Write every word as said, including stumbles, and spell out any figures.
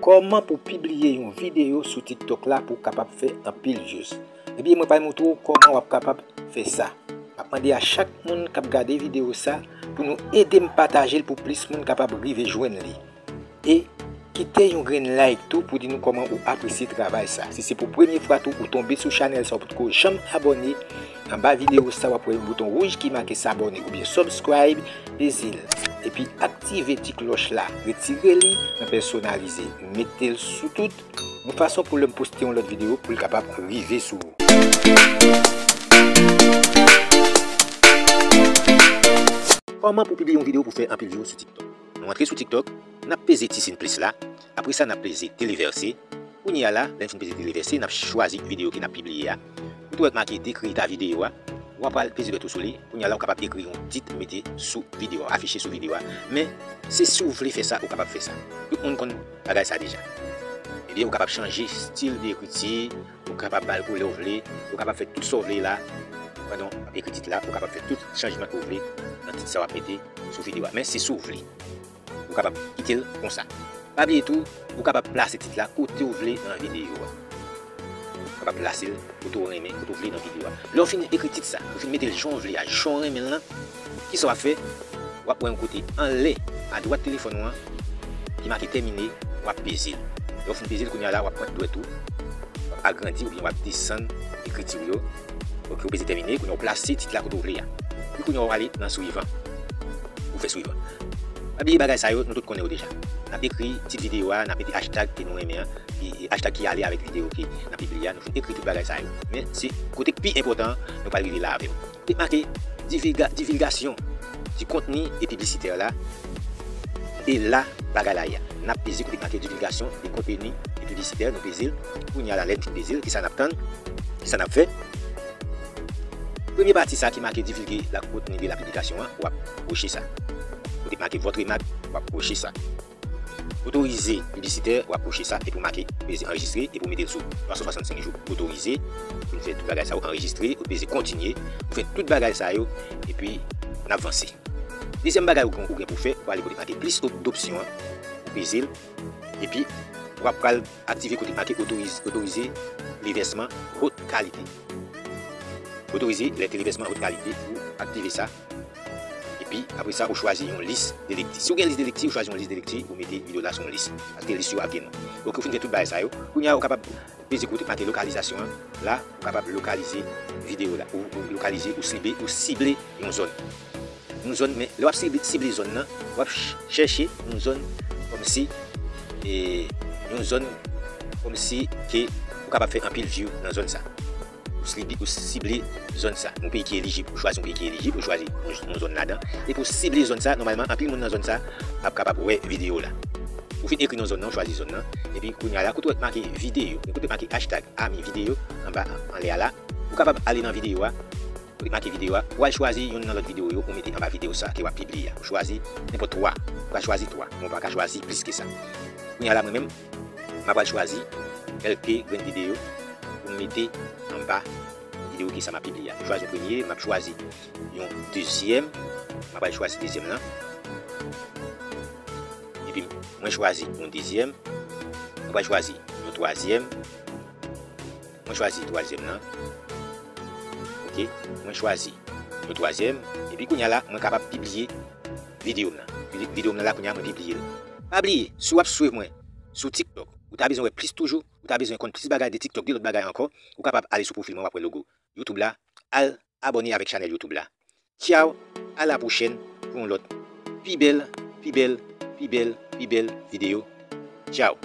Kòman pou pibliye yon videyo sou TikTok la pou w kapab fè anpil views? Ebyen, mwen pral montre w kòman w ap kapab fè sa. M ap mande a chak moun k ap gade videyo sa pou nou ede m pataje l pou plis moun kapab rive jwenn li. E kite yon grenn like tou pou di nou kòman ou apresye travay sa. Si se pou premye fwa tou ou tonbe sou chanèl sa ou potko janm abòne, anba videyo sa w ap wè yon bouton wouj ki make s'abonner oubyen subscribe, peze l. Epi aktive ti klòch la, retire li nan pèsonalize, mete l sou tout, yon fason pou lè m poste yon lòt videyo pou l kapab rive sou ou. Kòman pou pibliye yon videyo pou fè anpil view sou TikTok? Nou antre sou TikTok, n ap peze ti siy plis la, apre sa n ap peze televèse. Kounye a la, lè n fin peze televèse, n ap chwazi videyo ke n ap pibliye a. Ou t wè k make décrire ta vidéo a, w ap al peze dwèt ou sou li. Kounye a la, ou kapab ekri yon tit, mete sou videyo a, afiche sou videyo a. Men, se si w vle fè sa, ou kapab fè sa. Tout moun konn bagay sa deja. Ebyen, ou kapab chanje stil de ekriti, ou kapab ba l koulè w vle, ou kapab fè tout sa w vle la. Pandan w ap ekri tit la, ou kapab fè tout chanjman ke w vle nan tit sa w ap mete sou videyo a. Men se si w vle. Ou kapab kite l konsa. Pa bliye tou, ou kapab plase tit la kote w vle nan videyo a. Ou kapab plase l kote w renmen, kote w vle nan videyo a. Lè w fin ekri tit sa, ou fin mete l jan w vle a, jan w renmen l lan, kisa w ap fè? W ap wè yon kote anlè, adwat telefòn ou an, ki make termine, w ap peze l. Lè w fin peze l, kounye a la, w ap pran dwèt ou, w ap agrandi oubyen w ap desann ekriti w yo. Ok, ou peze termine, kounye a w plase tit la kote w vle a. Epi kounye a w ale nan swivan. Ou fè swivan. Pa bliye bagay sa yo, nou tout konnen yo deja. N ap ekri tit videyo a, n ap mete hashtag ke nou renmen an, e, e hashtag ki ale avèk videyo ke n ap pibliye a. Nou fin ekri tout bagay sa yo. Men se kote k pi enpòtan an, nou pral rive la avè w. Kote k make divilga-, divilgasyon di kontni e piblisitè la, e la bagay la ye a. N ap peze kote k make divilgasyon de kontni e piblisitè, nou peze l. Kounye a la, lè n fin peze l, kisa n ap tann? Kisa n ap fè? Premye pati sa ki make divulguer la kontni de la piblikasyon an, w ap koche sa. Kote k make votre remarque, w ap koche sa. Otorize piblisitè, w ap koche sa, epi w make, peze anrejistre, epi w mete l sou twa san swasannsenk jou, otorize, pou n fè tout bagay sa yo, anrejistre, ou peze kontinye, ou fè tout bagay sa yo, epi n ap vanse. Dezyèm bagay ou gen, ou gen pou fè, ou ale kote k make plis op-, dopsyon an, ou peze l, epi w ap pral aktive kote k make otorize, otorize levèsman haute qualité. Otorize les télévèsman haute qualité, ou aktive sa. Epi, apre sa, ou chwazi yon lis de lekti. Si w gen lis de lekti, ou chwazi yon lis de lekti, ou mete videyo la sou yon lis. Paske lis yo ap gen non. Ok, ou fin fè tout bagay sa yo. Kounye a, ou kapab peze kote k make lokalizasyon an. La, ou kapab lokalize videyo la. Ou, ou lokalize, ou sible, ou sible yon zòn. Yon zòn, men lè w ap sible, sible zòn nan, w ap ch-, chèche yon zòn kòmsi, e, yon zòn kòmsi ke ou kapab fè anpil view nan zòn sa. Ou sible, ou sible zòn sa. Yon peyi ki elijib. Ou chwazi yon peyi ki elijib, ou chwazi yon, yon zòn ladan. Epi w sible zòn sa, nòmalman, anpil moun nan zòn sa ap kapab wè videyo w la. Ou fin ekri non zòn nan, ou chwazi zòn nan. Epi kounye a la, kote w wè k make videyo, kote w make hashtag ami videyo, anba, anlè a la, ou kapab ale nan videyo a, kote k make videyo a, ou al chwazi youn nan lòt videyo yo, ou mete anba videyo sa ke w ap pibliye a. Ou chwazi nenpòt twa. Ou ka chwazi twa, men ou pa ka chwazi plis ke sa. Kounye a la, mwen menm, m ap al chwazi kèlke grenn videyo pou m mete anba videyo ke sa m ap pibliye a. M chwazi yon premye, m ap chwazi yon dezyèm, m ap al chwazi dezyèm lan. Epi mwen chwazi yon dezyèm, mwen pral chwazi yon twazyèm, mwen chwazi twazyèm lan. Ok, mwen chwazi yon twazyèm, epi kounye a la, mwen kapab pibliye videyo m nan. Vide-, videyo m nan la, kounye a, mwen pibliye l. Pa bliye, si w ap swiv mwen sou TikTok, ou ta bezwen wè plis toujou, ou ta bezwen konn plis bagay de TikTok, de lòt bagay ankò, ou kapab ale sou pwofil mwen, w ap wè logo YouTube la, al abòne avèk chanèl YouTube la. Tchaw, a la pwochèn pou yon lòt pi bèl, pi bèl, pi bèl, pi bèl videyo. Tchaw.